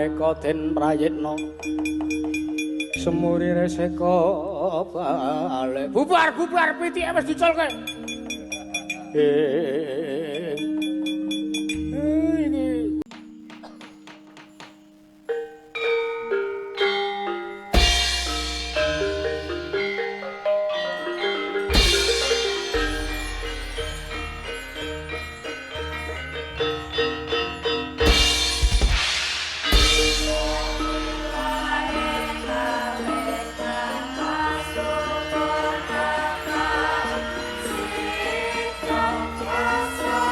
Mreka den prayitna. Semuri reseka balik. Bubar bubar pitike wis diculke. Iki Yes.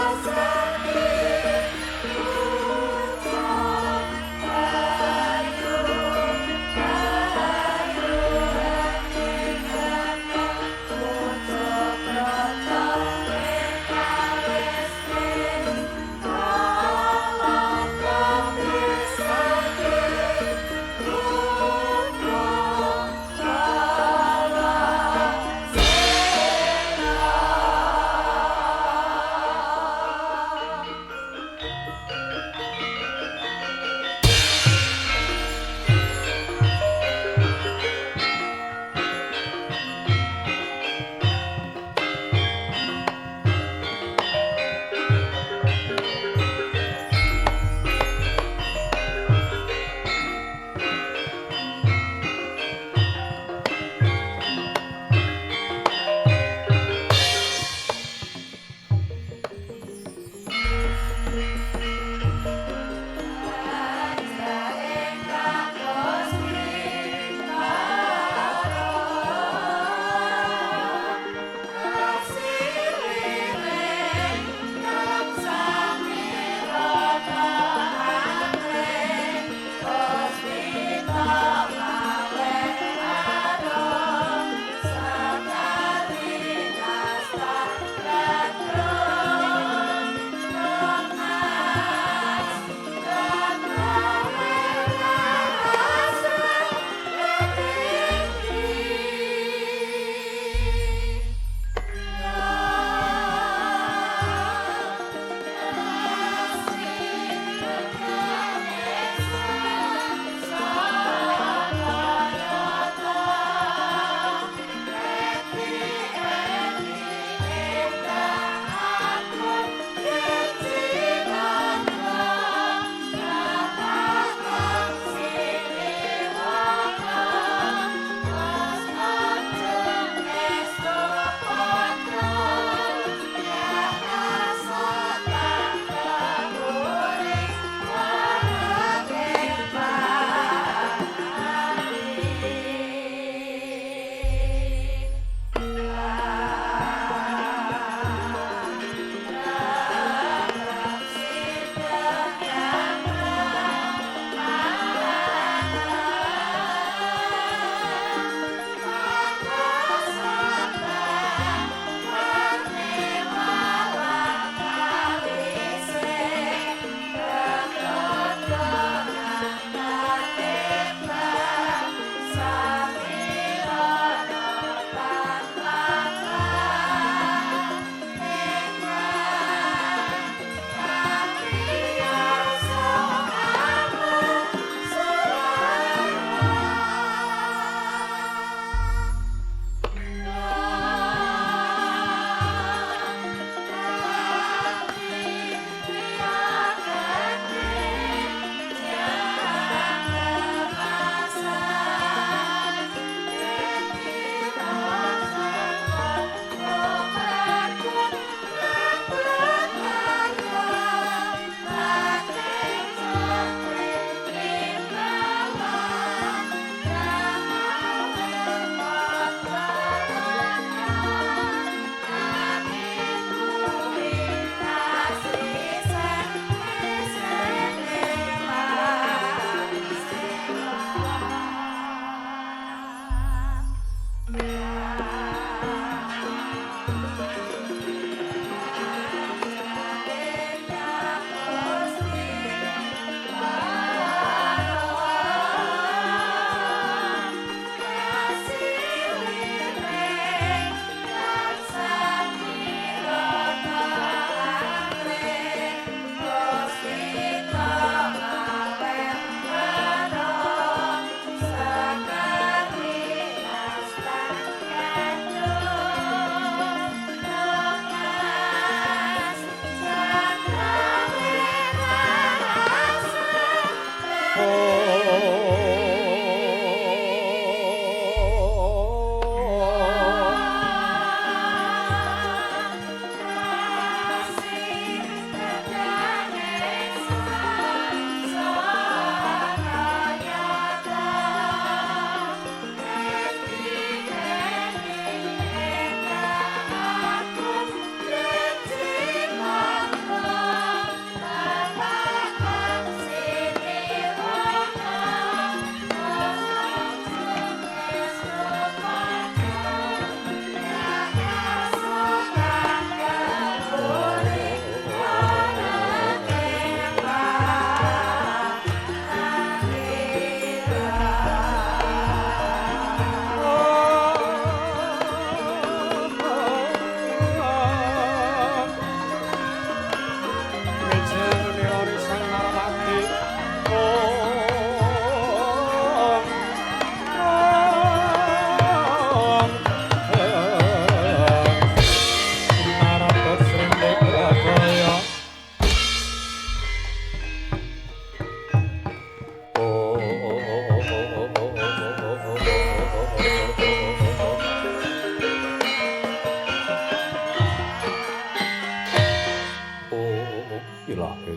ilahe.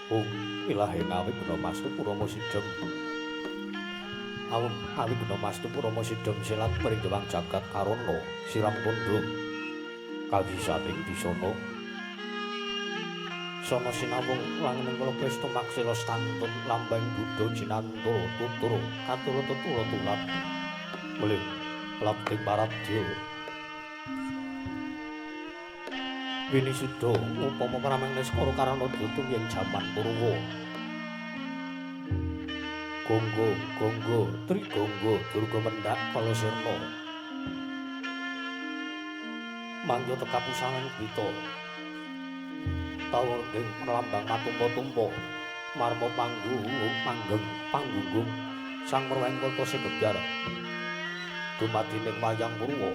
Ung ilahe ngawi guna mastu purama sidhem. Awung awi guna mastu purama sidhem silat mring dewang jagat karana siram kandha kawisaning bisana. Sono sinawung langening kala presta maksila stantun lambang buddha jinantura tutur katura tetula tulat mulih labding paradya winisuda upama prameng niskara karana dutung ing jaman Purwa gonggo gonggo trigonggo durga mendhak kala sirna mangya tekapusangan bita tawur ing lambang matumpa-tumpa marma panggung panggeng panggunggung sang merweng kota sing gebyar dumadi ning wayang purwa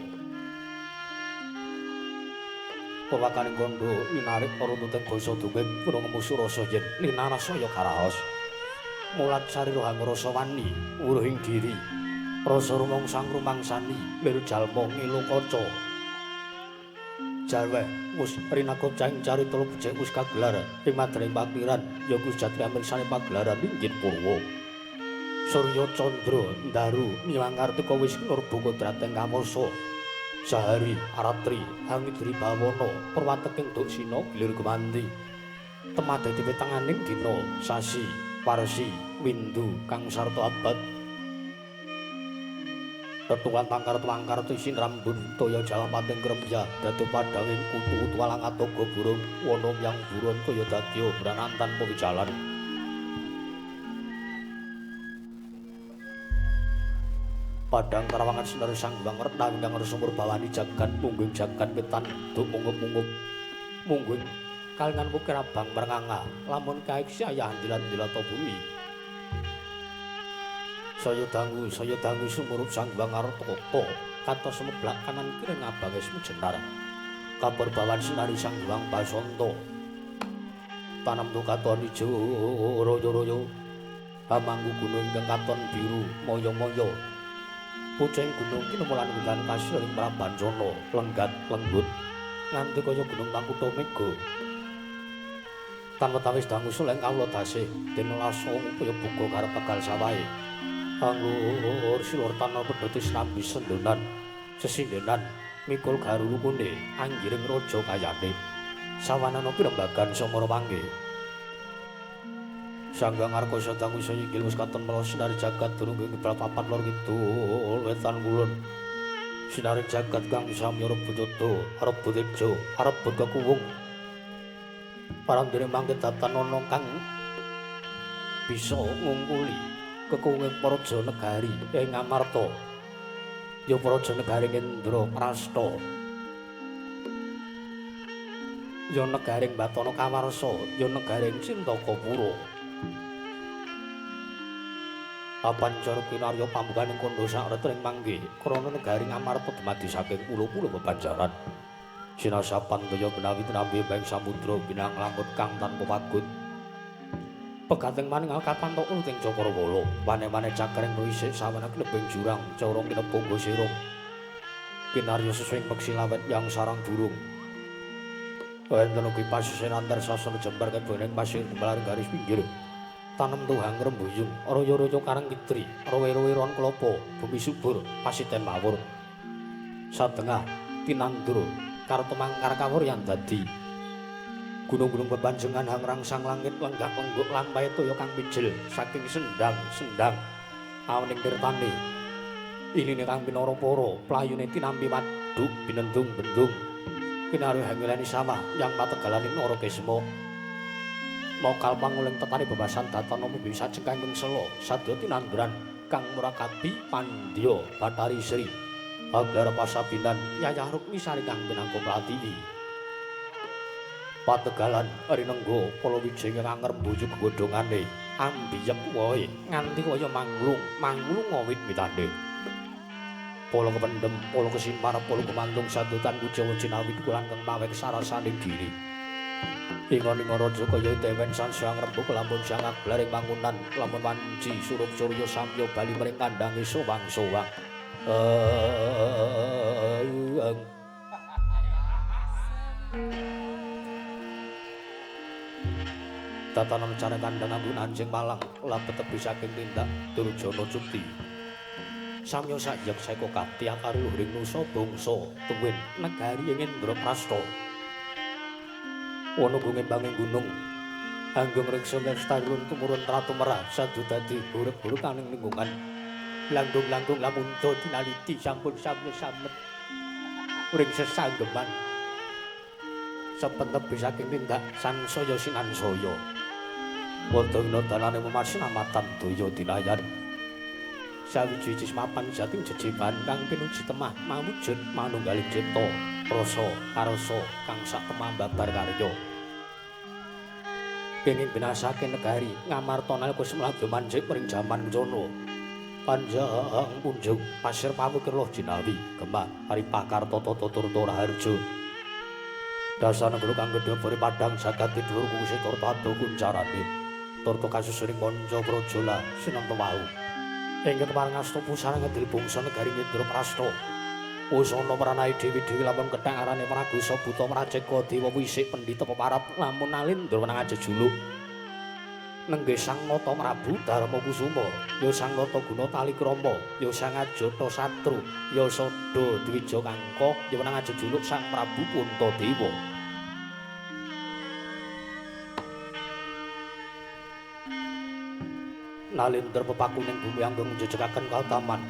purwakaning kandha linarik runtuting basa dunging purwa ngemusu rasa yen linarasaya karaos mulat sarira hangrasa wani wuruhing diri rasa rumangsa rumangsani liru jalma ngilu kaca jalwe wis rinako cahing carita becik wis kagelar ing madring pakiran ya kuwi jati amirsane pagelaran inggih purwa surya candra ndaru miwangartika wis nurba kodrating kawasa sahari aratri hangidri bawana perwateking duksina gilir gumanti temadati wetanganing dina sasi warsi windu kang sarta abad tetuan tangkar tuangkar isin rambun toya jawa pating krembya dadu padanging kutu tualang atoga burung wana yang buron toya dadya branantan pawijalan padang karawangan sinar sang Hyang Retna ingkang sumur bawani jagat mungguing jagat wetan duk mungup-mungup mungguing kalingan wukir abang merenganga lamun kaiksi ayah andilan-dilata bumi saya dangu sumurup sang Hyang Artaka katos semeblak kanan kiri ngabange jenar kabar bawan sinari sang Hyang Basanta tanam tu katon ijo royo-royo hamangku gunung ingkang katon biru moyo-moyo pucing gunung kinemulan gundan kasir ing Prabancana lenggat lenggut nganti kaya gunung Tangkutha Mega tanpa tawis dangu suleng kawula dasih den laso upaya buka karep tegal sawahe anggur silur tanah pedhoti sinambi sendonan sesindenan mikul garulukune anggiring raja kayane sawanana pirembagan samara pangge Sang Hyang Arkasa dangu saya inggil wis katon mela sinari jagat durung kiblat papat lor kidul wetan kulon sinari jagat kang samya rebut yoda rebut tejo rebut kekuwung parandene mangke datan ana kang bisa ngungkuli kekuwunge praja negari ing Amarta ya praja negari Indraprasta ya negaring Batara Kawarsa ya negaring Cintakapura papan cara kinarya pambukaning kandha sakretring mangke krana negaring Amarta dumadi saking pulo-pulo bebanjaran sinasapan daya menawi tinampi ing samudra binang langut kang tanpa pagut pegating maning kapantok ing Cakrawala wane-wane cakring wisik sawana klebing jurang cara kinepung sirung kinarya sesuing peksi lawet yang sarang burung wonten ugi pasisir antar sasana jembar keboning pasir gumelar garis pinggir tanem tuhang rembuyung royo-royo karang kitri rowe-rowe ron klopo bumi subur pasiten mawur satengah tinandur karto mangkar kawur yang dadi gunung-gunung bebanjengan hang rangsang langit lenggak lengguk lampahe toya kang mijil saking sendang-sendang awening tirtane iline kang pinara para playune tinampi waduk binendung bendung kinarya hangilani sawah yang pategalaning Narakesma mokal panguling tetane bebasan datan nampa bisa cengkang ing sela sadya tinanduran kang murakabi pandya Bathari Sri Agara pasabinan Yayah Rukmi sari kang pinangka pratiwi pategalan rinengga palawija ingkang ngrembuyug godhongane ambiyek wae nganti kaya manglung manglung wit-witane pala kependhem pala kesimpar pala kemantung sadutan kujawa jinawi kulangkeng mawek sarasaning diri ingon-ingon raja kaya dewen sansaya ngrembug lamun siang aglar ing mangunan lamun wanci surup surya samya bali mring kandhange sowang-sowang. Tatanan cara kandhang anggun anjing malang labet tebi saking tindak Durjana cuti. Samya sayek seka kati akari luhuring nusa bangsa tuwin negari ing Indraprasta. Wana gunge banging gunung anggung reksa lestari tumurun tratu merah sadu dadi buruk-burukaning lingkungan. Langgung-langgung lamunto tinaliti sampun samya samet ring sesanggeman. Saben tebi saking tindak sansaya sinansaya. Wadana dalane memasinamatan daya dinayan. Sawiji-wiji mapan jating jejeban kang pinuji temah mawujud manunggaling cipta rasa karasa kang sak temah babar karya. Kenging binasake negari Ngamarta nalika semladya manjik ring jaman kencana. Panjang punjung pasir pawukir loh jinawi gemah paripakarta tata turta raharja. Dasar negara kang gedhe bori padang jagat dhuwur kuse turta ado kuncarane. Turta kasusuning manca praja sinanta wau. Ingkang kepareng asta pusana ngedil bangsa negari Indraprasta. Usana pranahe dewi-dewi lamun kethak arane Pragusa buta Praceka dewa wisik pendhita peparap lamun Nalindra wenang ajejuluk. Nenggih Sang Nata Prabu Darma Kusuma, ya Sang Nata Guna Talikrama, ya Sang Ajata Satru, ya Sada Dwija Kangka, ya wenang ajejuluk Sang Prabu Puntadewa. Nalindra pepakuning bumi anggung njejegaken kautaman.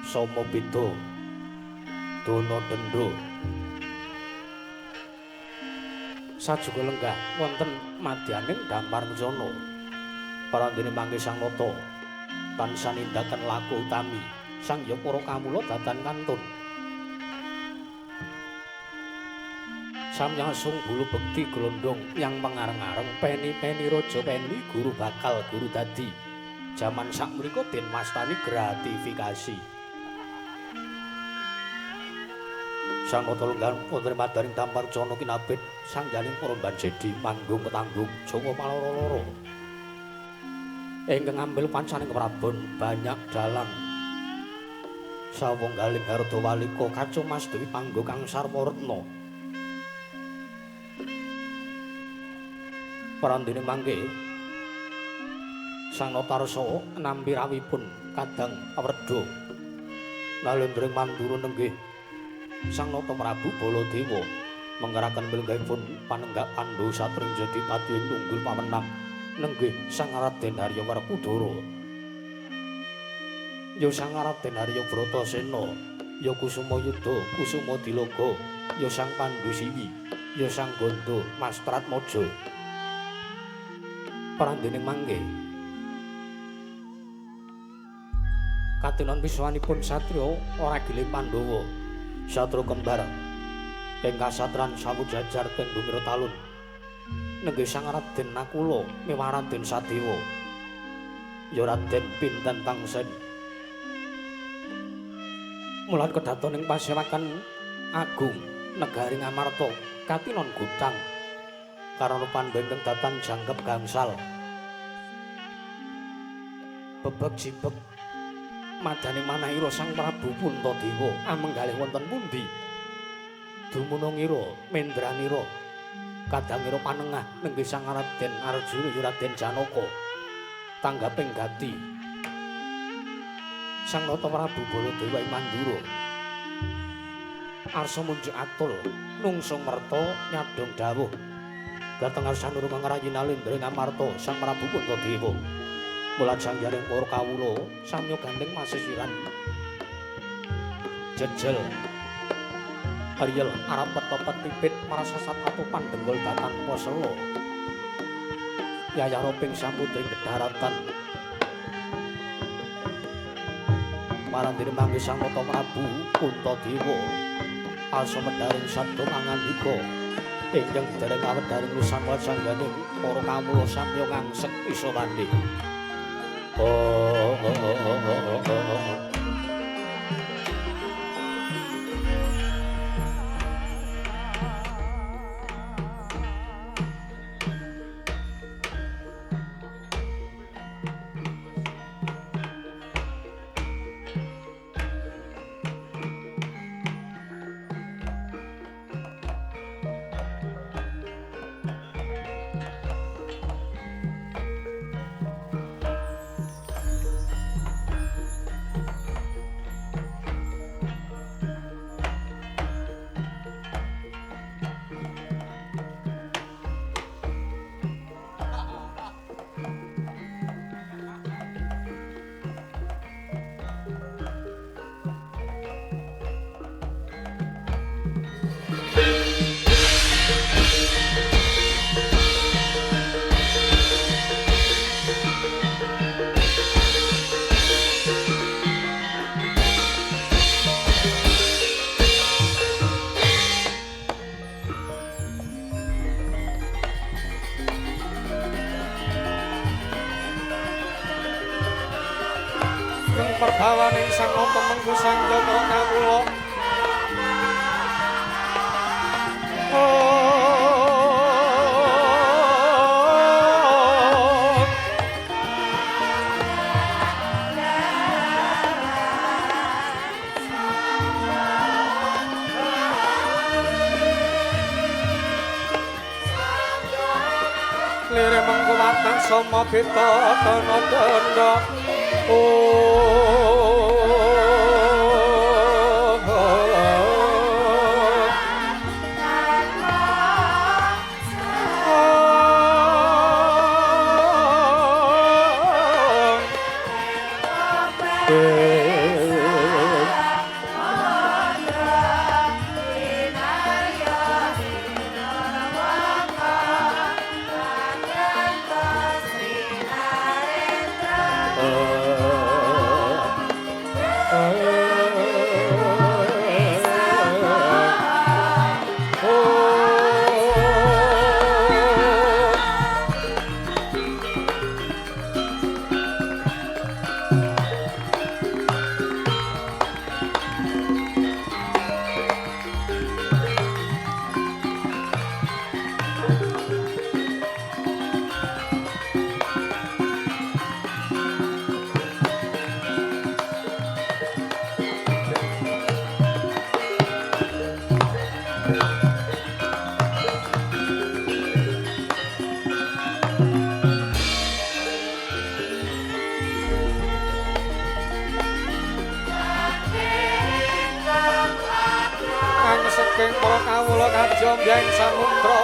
Sama beda dana denda. Sajuga lenggah wonten madyaning Damar Kencana. Parandene mangke Sang Nata tansah nindaken laku utami sang ya para kamula datan kantun. Samyasung bulu bekti glondong yang mengareng-areng peni-peni raja peni guru bakal guru dadi. Jaman sakmenika den mastani gratifikasi. Sang Nata lenggan wonten madaring Damar Kencana kinabit sangganing para banjedi manggung ketanggung Jawa paloro-loro. Ingkang ngambil pancaning prabon banyak dalang. Sawunggaling harda walika kacung mas dewi panggo kang sarwa retna. Parandene mangke Sang Nata arsa nampi rawuhipun kadang awredha. Nalendra Mandura nenggih Sang Nata Prabu Baladewa menggeraken lenggahipun panenggak Pandhu satring jadi pati ing tunggul pawenang nenggih Sang Raden Harya Werkudara. Ya Sang Raden Harya Bratasena, ya Kusuma Yuda, Kusuma Diloga, ya Sang Pandhu Siwi, ya Sang Gandha Mastratmaja. Parandene mangke katinon wiswanipun satriya ora giling Pandhawa, satria kembar ing kasatran samujajar teng bumi Talun. Nenggih Sang Raden Nakula miwah Raden Sadewa, ya Raden Pinten Tangsen. Mulan kedaton ing pasewakan agung negari Ngamarta katinon gutang karana pandha ingkang datan jangkep gangsal. Bebek jibek madane manahira Sang Prabu Puntadewa amenggalih wonten pundi? Dumunung ira mendranira kadangira panengah nenggih Sang Raden Arjuna ya Raden Janaka tanggaping gati Sang Nata Prabu Baladewa ing Mandura. Arsa munjuk atul nungsung merta nyadong dawuh dhateng arsanurung ngrayi Nalendra Ngamarta Sang Prabu Puntadewa. Mula janggaring para kawula samya gandeng masisiran jejel Ariel arapet pepet pipit marasasat atupan denggol datan posela yayah roping samudra ing daratan. Marandene manggih Sang Nata Prabu Puntadewa arsa medharing sabda pangandika ingkang dereng awedharing lusan sangganing para kawula samya ngangsek isawane. Oh, oh, oh, oh, oh, oh, oh. Prabu Sanjaya para kawula. Lire mengko watang sama beta tana danda. Saking para kawula kajombyang samudra.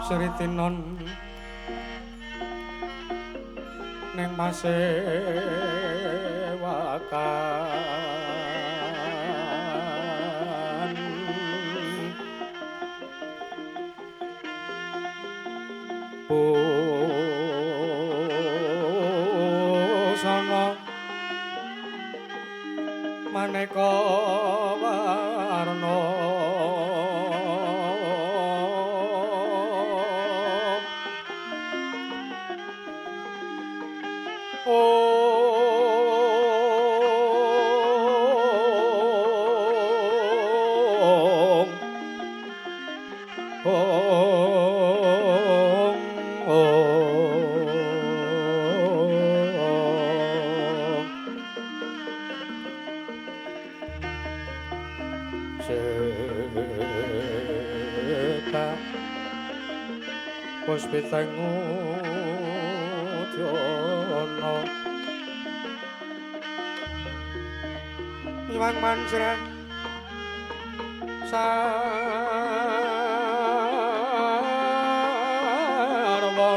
Sritinon ning masewakan busana maneka warna. Puspitang udyana Iwang manjra sarwa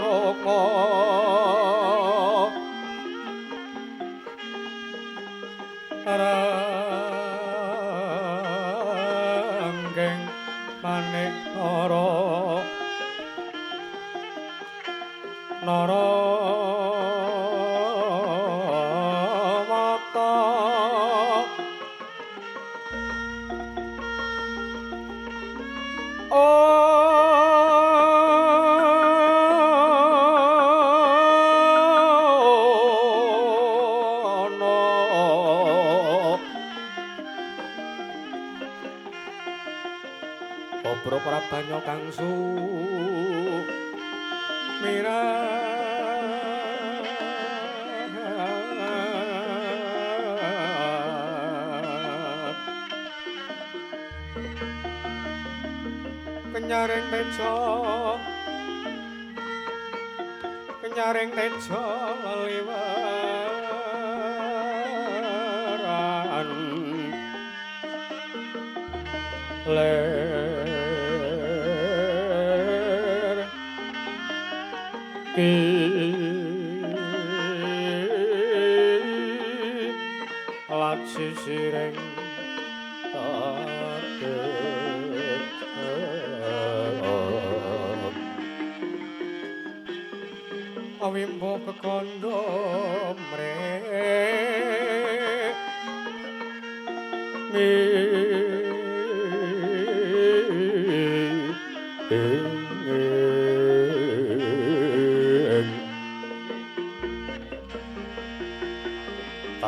rukma. Manik nara nara mata Prabanya kang sumirat kenyaring teja kenyaring teja leliweran ler lat sisiring tadhet awimbo kekandha mre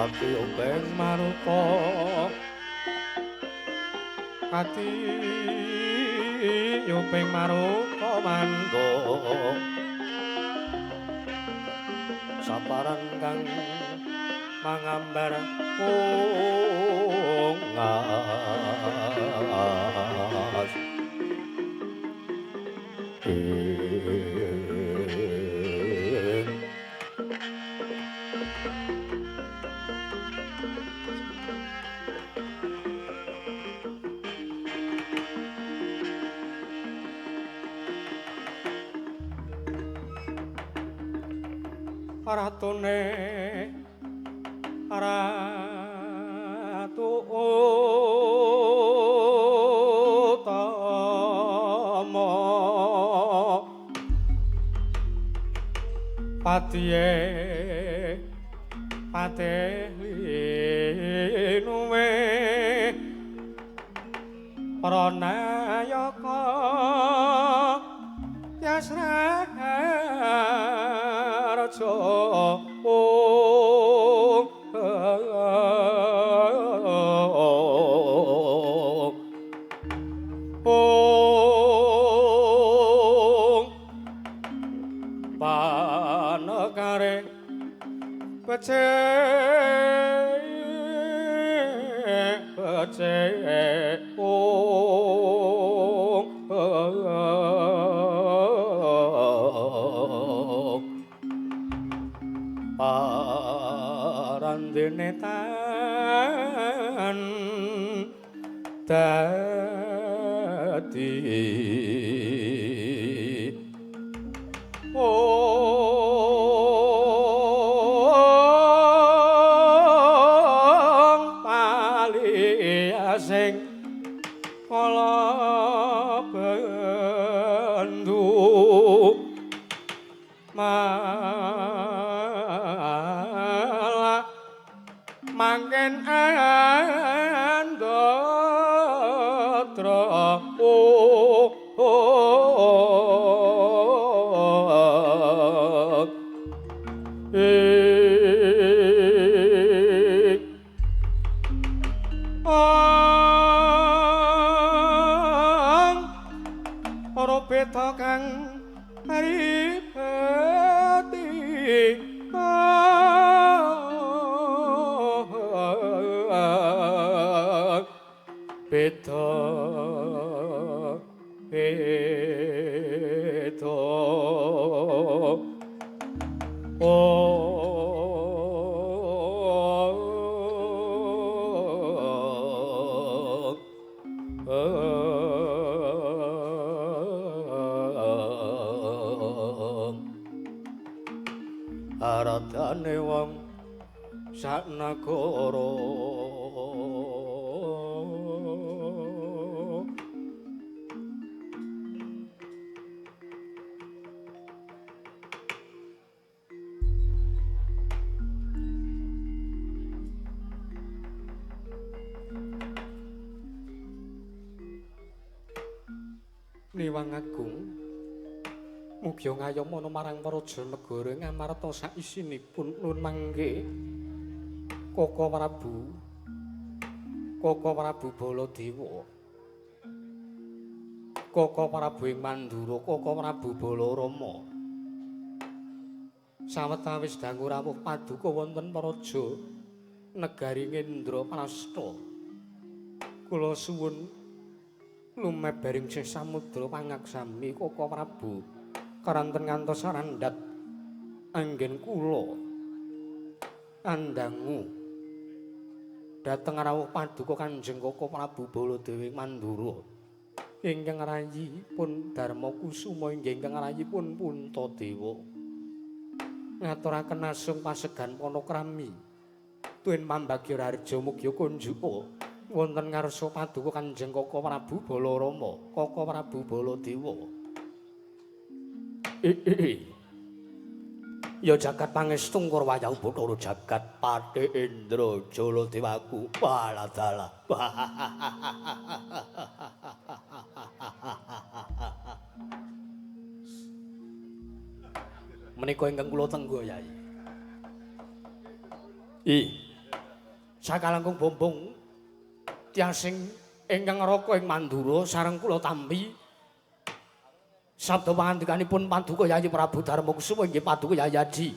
Ati obeng maruka ati yuping maruka mangga saparan kang mangambar ungas Ratune ratu utama patiye pate linuwe pranayaka yasra raja panekare becik becik parandene tan dadi ong paliasing kala bendu malah mangken andatra ora beta kang aripati beta beta aradane wong sak nagara Niwang Agung mugi ngayomana marang Praja Negara Ngamarta saisinipun nun mangke Koko Prabu, Koko Prabu Baladewa, Koko Prabu ing Mandura, Koko Prabu Balarama. Sawetawis dangu rawuh paduka wonten Praja Negari Ngendraprasta, kula suwun lumebering sih samudra pangaksami Koko Prabu karanten ngantos randhat anggen kula andangu dhateng rawuh paduka Kanjeng Koko Prabu Baladewa ing Mandura ingkang rayipun Darma Kusuma inggih ingkang rayipun Puntadewa ngaturaken asung pasegan panakrami tuen pambagya raharja mugi kunjuka wonten ngarsa paduka Kanjeng Koko Prabu Balarama, Koko Prabu Baladewa. Ya jagat pangestu Ngurwaya Bathara jagat Patih Indra Jaladewaku waladalah. Menika ingkang kula tenggo Yai. Sakalangkung bombong tiasing ingkang raka ing Mandura sareng kula tampi sabda pangandikanipun paduka Yayi Prabu Darma Kusuma inggih paduka Yayi Adi.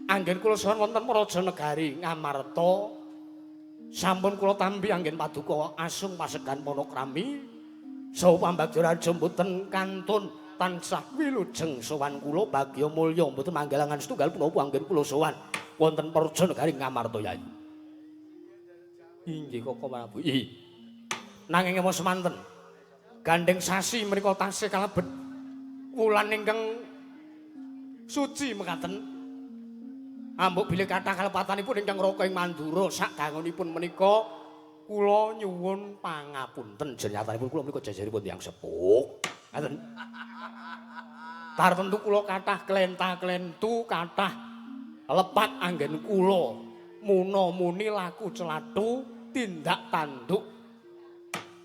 Anggen kula sowan wonten Praja Negari Ngamarta sampun kula tampi anggen paduka asung pasegan panakrami saha pambagya raja mboten kantun tansah wilujeng sowan kula bagya mulya mboten manggalangan setunggal punapa anggen kula sowan wonten Praja Negari Ngamarta Yayi. Inggih Koko Prabu. Nanging ewa semanten gandeng sasi menika tasih kalebet wulan ingkang suci mekaten. Ambuk bilih kathah kalepatanipun ingkang raka ing Mandura sadangunipun menika kula nyuwun pangapunten jenyatanipun kula menika jejeripun tiyang sepuh. Ngaten. Tartemtu kula kathah klenta-klentu kathah lepat anggen kula muna-muni laku celathu tindak tanduk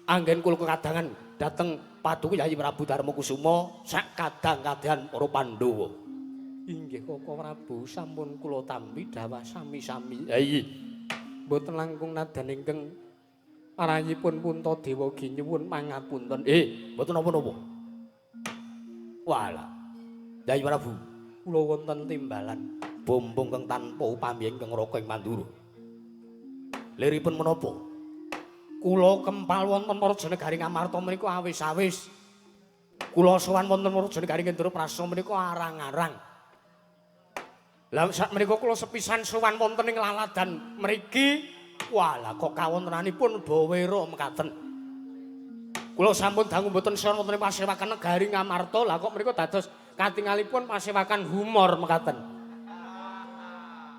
anggen kula kekadangan dhateng paduka Yayi Prabu Darma Kusuma sak kadang-kadang para Pandhawa. Inggih Koko Prabu sampun kula tampi dawah sami-sami. Ha iya. Mboten langkung nadan ingkang arayipun Puntadewa ginyuwun pangapunten. Mboten napa-napa. Walah. Yayi Prabu, kula wonten timbalan bombong kang tanpa upami ingkang raka ing Mandura. Liripun menapa? Kula kempal wonten Praja Negari Ngamarta menika awis-awis. Kula sowan wonten Praja Negari Ngendraprasta menika arang-arang. Lah sak menika kula sepisan sowan wonten ing laladan mriki, walah kok kawontenanipun bawera mekaten. Kula sampun dangu mboten sowan wonten ing pasewakan Negari Ngamarta, lah kok mriku dados katingalipun pasewakan humor mekaten.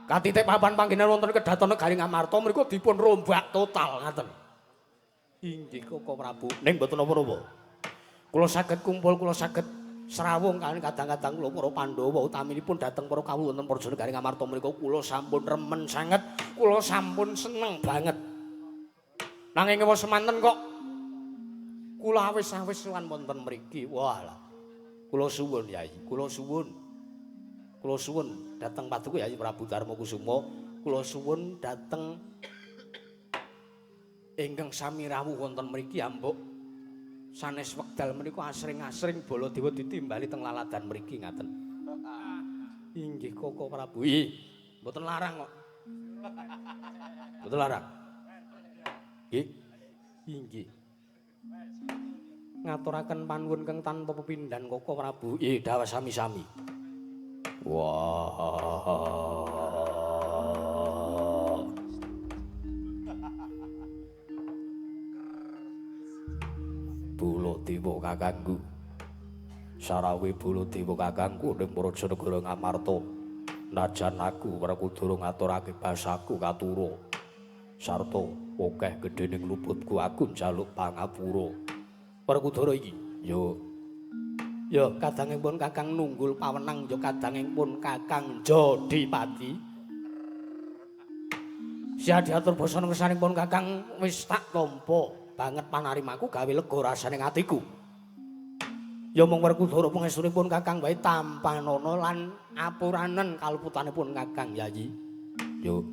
Katitik papan panggenan wonten kedaton Negari Ngamarta mriku dipun rombak total ngaten. Inggih Koko Prabu, ning mboten napa-napa. Kula saged kumpul, kula saged srawung kaliyan kadang-kadang kula para Pandhawa utaminipun dhateng para kawula wonten Praja Negari Ngamarta menika kula sampun remen sanget, kula sampun seneng banget. Nanging ewa semanten kok kula awis-awis sowan wonten mriki. Walah. Kula suwun Yai, kula suwun. Kula suwun dhateng paduka Yayi Prabu Darma Kusuma, kula suwun dhateng ingkang sami rawuh wonten mriki ambuk sanes wekdal menika asring-asring Baladewa ditimbali teng laladan mriki ngaten. Inggih Koko Prabu. Mboten larang kok. Mboten larang. Nggih. Inggih. Ngaturaken panuwun kang tanpa pepindhan Koko Prabu. Dawah sami-sami. Wah. Baladewa kakangku. Sarawe Baladewa kakangku ning Praja Negara Ngamarta. Najan aku Werkudara ngaturake basaku katura. Sarta akeh gedhening luputku aku njaluk pangapura. Werkudara iki yo ya kadangipun kakang nunggul pawenang ya kadangipun kakang Jodipati. Sia diatur basa ngersanipun kakang wis tak tampa banget panarimaku gawe lega rasane atiku. Ya mung Werkudara pangestunipun Kakang wae tampanana lan apuranen kaluputanipun Kakang Yayi. Yo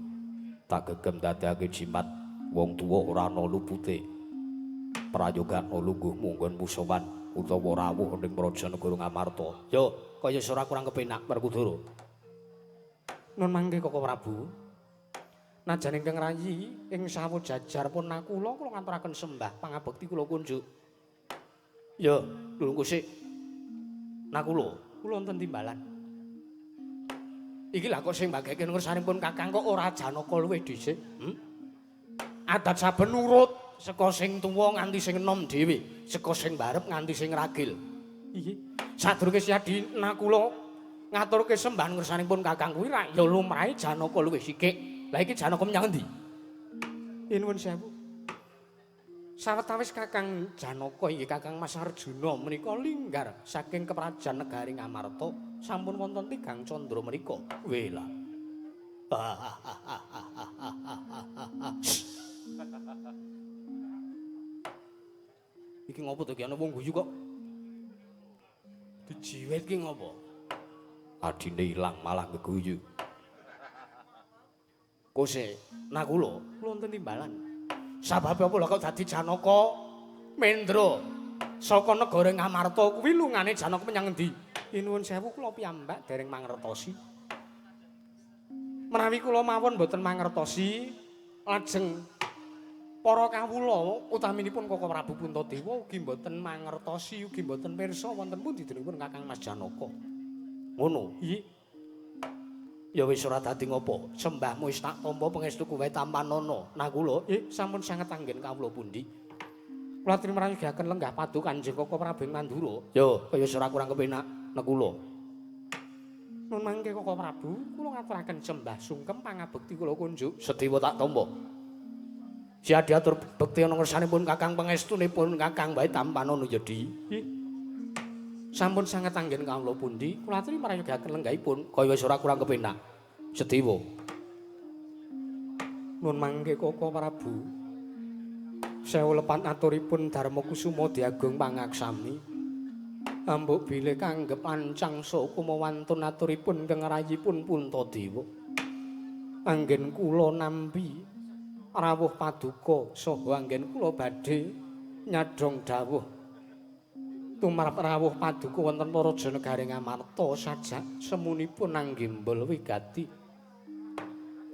tak gegem dadekake jimat wong tuwa ora ana lupute. Prayogana lungguh munggon musowan utawa rawuh ning praja negara Ngamarta. Yo kaya ora kurang kepenak Werkudara. Nun mangke Koko Prabu. Najan ingkang rayi ing sawu jajar pun nakula kula ngaturaken sembah pangabekti kula kunjuk. Yo, lungguh sik. Nakula, kula wonten timbalan. Iki lha kok sing mbageke ngersanipun Kakang kok ora Janaka luwih dhisik? Adat saben nurut saka sing tuwa nganti sing enom dhewe, saka sing barep nganti sing ragil. Iki sadurunge Siyadi nakula ngaturke sembah ngersanipun Kakang kuwi ra ya lumrahe Janaka luwih sikik. Lah iki Janaka menyang endi? Nuwun sewu. Sawetawis Kakang Janaka inggih Kakang Mas Arjuna menika linggar saking keprajan negari Ngamarta sampun wonten tigang candra menika. Wela. Iki ngopo to ki ana wong guyu kok? Dijiwet ki ngopo? Adine ilang malah ngeguyu. Kose nakula kula wonten timbalan. Sababe apa lho kok dadi Janaka Mendra saka negara Ngamarta kuwi lungane Janaka menyang endi? Nuwun sewu kula piyambak dereng mangertosi. Menawi kula mawon mboten mangertosi lajeng para kawula utaminipun Koko Prabu Puntadewa ugi mboten mangertosi ugi mboten pirsa wonten pundi denipun Kakang Mas Janaka. Ngono. Iya. Ya wis ora dadi ngopo, sembahmu wis tak tampa pangestuku wae tampanana. Nakula, sampun sanget anggen kawula pundi. Kula trimrayogaken lenggah padu Kanjeng Koko Prabu ing Mandura. Yo, kaya ora kurang kepenak nakula. Nun mangke Koko Prabu, kula ngaturaken sembah sungkem pangabekti kula kunjuk. Sediwa tak tampa. Siadi atur bekti ana ngersanipun Kakang pangestunipun Kakang wae tampanana ya, Di. Sampun sanget anggen kawula pundi, kula aturi mrayogaken lenggahipun kaya wis ora kurang kepenak. Sediwa. Nun mangke Koko Prabu. Sewu lepat aturipun Darma Kusuma Diagung pangaksami. Ambuk bilih kanggep ancang sukuma wantun aturipun ingkang rayipun Puntadewa. Anggen kula nampi rawuh paduka saha anggen kula badhe nyadhong dawuh tumrap rawuh paduka wonten Praja Negari Ngamarta sajak semunipun anggembol wigati.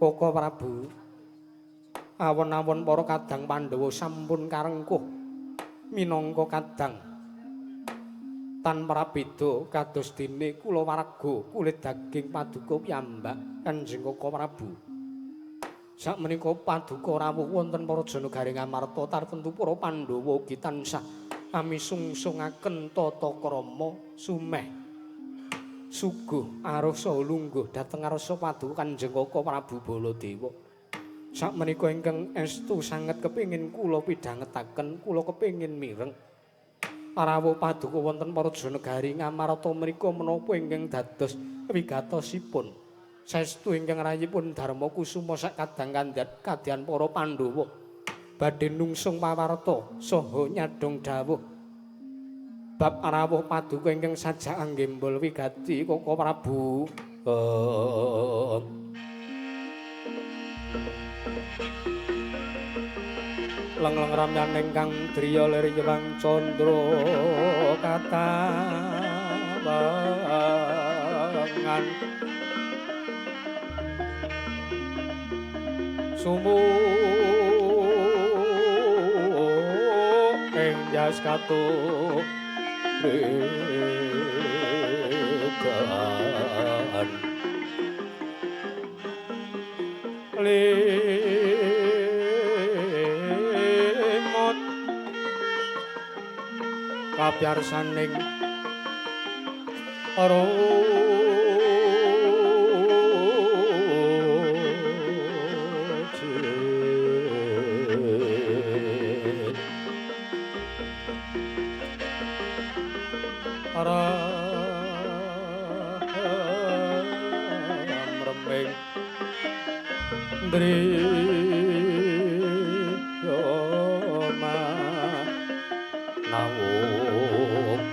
Koko Prabu, awon-awon para kadang Pandhawa sampun karengkuh minangka kadang tan prabeda kados dene kula warga kulit daging paduka piyambak Kanjeng Koko Prabu. Sakmenika paduka rawuh wonten Praja Negari Ngamarta tartemtu para Pandhawa ugi tansah amisungsungaken tata krama sumeh suguh aruh saha lungguh dhateng ngarsa paduka Kanjeng Koko Prabu Baladewa. Sakmenika ingkang estu sanget kepingin kula pidhangetaken, kula kepingin mireng rawuh paduka wonten Praja Negari Ngamarta menika menapa ingkang dados wigatosipun saestu ingkang rayipun Darma Kusuma sak kadang kandhat kadyan para Pandhawa badhe nungsung pawarta saha nyadhong dawuh bab rawuh paduka ingkang sajak anggembol wigati Koko Prabu. Lengleng ramyaning kang driya lir yewang candra katawangan sumu ing jas katuregan limut kapyarsaning remeng driya manawung.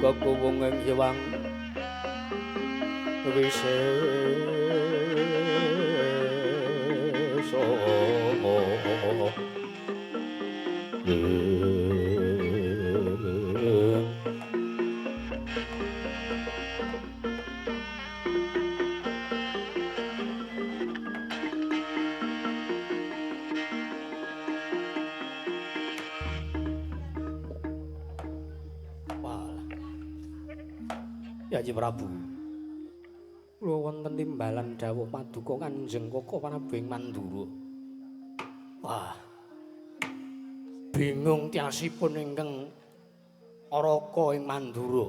Kekuwung ing Hyang Wisesa. Yayi Prabu, kula wonten timbalan dawuh paduka Kanjeng Koko Prabu ing Mandura. Wah. Bingung tiasipun ingkang Raka ing Mandura.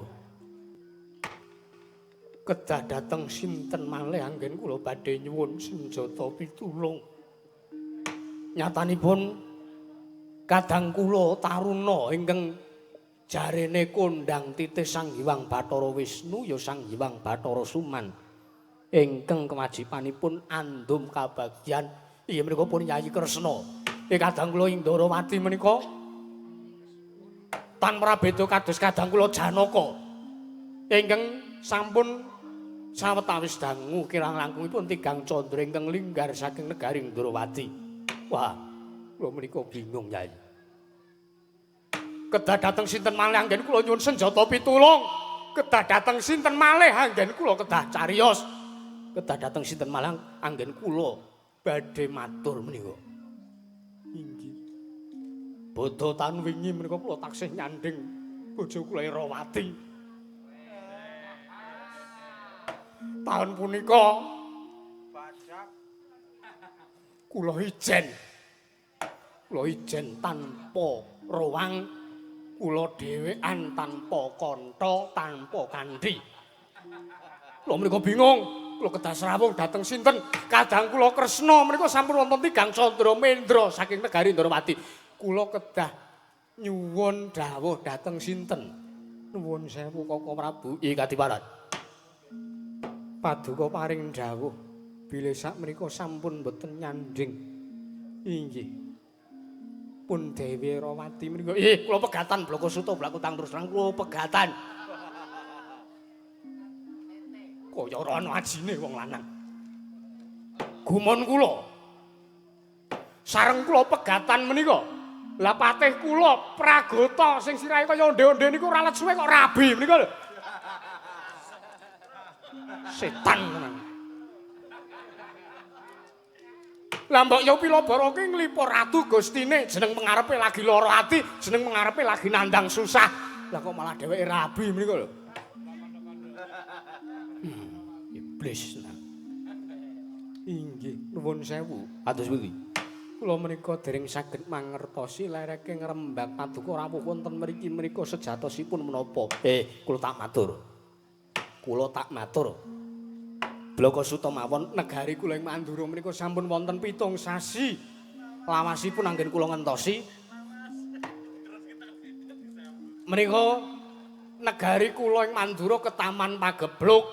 Kedah dhateng sinten malih anggen kula badhe nyuwun senjata pitulung. Nyatanipun kadang kula taruna ingkang jarene kondhang titih Sang Hyang Bathara Wisnu ya Sang Hyang Bathara Suman ingkang kewajibanipun andum kabagyan inggih menika pun Yayi Kresna. Kadang kula ing Ndarawati menika tan prabeda kados kadang kula Janaka ingkang sampun sawetawis dangu kirang langkungipun tigang candra ingkang linggar saking negari Ndarawati. Wah, kula menika bingung Yayi. Kedah dhateng sinten malih anggen kula nyuwun senjata pitulung. Kedah dhateng sinten malih anggen kula kedah cariyos. Kedah dhateng sinten malih anggen kula badhe matur menika. Inggih. Bodho taun wingi menika kula taksih nyandhing bojo kula Irawati. Taun punika kula ijen. Kula ijen tanpa rowang. Kula dhewean tanpa kantha, tanpa kandhi. Kula menika bingung, kula kedah srawung dhateng sinten? Kadang kula Kresna menika sampun wonten tigang candra mendra saking negari Ndarawati. Kula kedah nyuwun dawuh dhateng sinten? Nuwun sewu Koko Prabu. Ih kadiparan. Paduka paring dawuh bilih sak menika sampun boten nyandhing. Inggih. Pun Dewi Rawati menika. Ih, kula pegatan bloko suta blakutang terus terang kula pegatan. Kaya ora ana ajine wong lanang. Gumun kula. Sareng kula pegatan menika. Lah patih kula Pragota sing sirahe kaya onde-onde niku ora let suwe kok rabi menika lho. Setan tenan. Lah mbok yo Pilabara ki nglipur ratu Gustine jeneng pengarepe lagi lara ati, jeneng pengarepe lagi nandang susah. Lah kok malah dheweke rabi menika lho. Iblis. Inggih, nuwun sewu. Kados pundi? Kula menika dereng saged mangertosi lereke ngrembak paduka rawuh wonten mriki menika sejatosipun menapa? Kula tak matur. Kula tak matur. Bloko suta mawon negari kula ing Mandura menika sampun wonten 7 sasi. Lawasipun anggen kula ngentosi. Menika negari kula ing Mandura ketaman Pagebluk.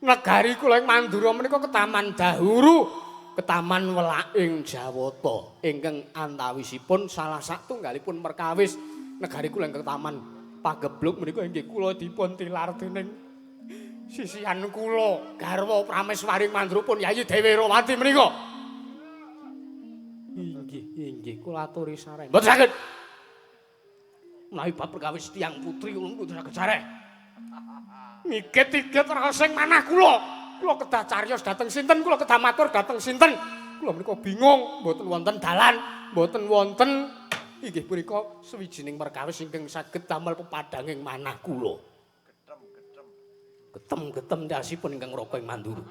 Negari kula ing Mandura menika ketaman Dahuru, ketaman Welaking Jawata ingkang antawisipun salah satunggalipun perkawis negari kula ing ketaman Pagebluk menika inggih kula dipun tilar dening sisihan kula garwa Prameswari Mandura pun Yayi Dewi Rawati menika. Inggih, inggih kula aturi sareh. Mboten saged. Menawi bab perkawis tiyang putri kula mboten saged sareh. Ngigit-igit raos ing manah kula. Kula kedah cariyos dhateng sinten, kula kedah matur dhateng sinten. Kula menika bingung, mboten wonten dalan, mboten wonten inggih punika sawijining perkawis ingkang saged damel pepadhanging manah kula. Getem-getem ndasipun ingkang Raka ing Mandura.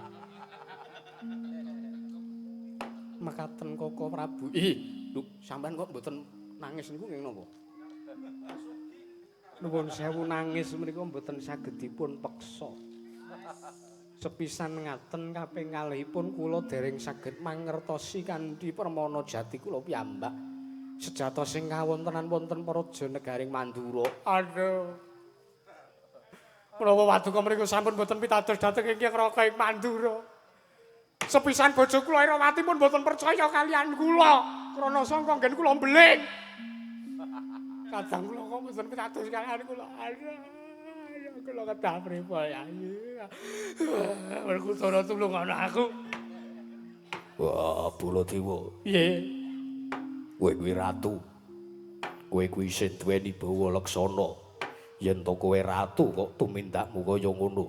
Mekaten Koko Prabu. Ih, lho sampean kok mboten nangis niku nggih napa? Nuwun sewu nangis menika mboten saged dipun peksa. Sepisan ngaten kaping kalihipun kula dereng saged mangertosi kanthi permana jati kula piyambak. Sejatosing kawontenan wonten praja negaring Mandura. Aduh. Menawa paduka mriku sampun boten pitados dhateng ingkang Raka ing Mandura. Sepisan bojo kula Irawati pun mboten percaya kalian kula krana sangka nggen kula mbeling. Kadang kula kok mboten pitados kalian kula. Aduh, kula kedah pripun ya. Werkudara tulung ana aku. Wah, Baladewa. Piye? Kowe kuwi ratu. Kowe kuwi isih duweni bawa leksana. Yen to kowe ratu kok tumindakmu kaya ngono.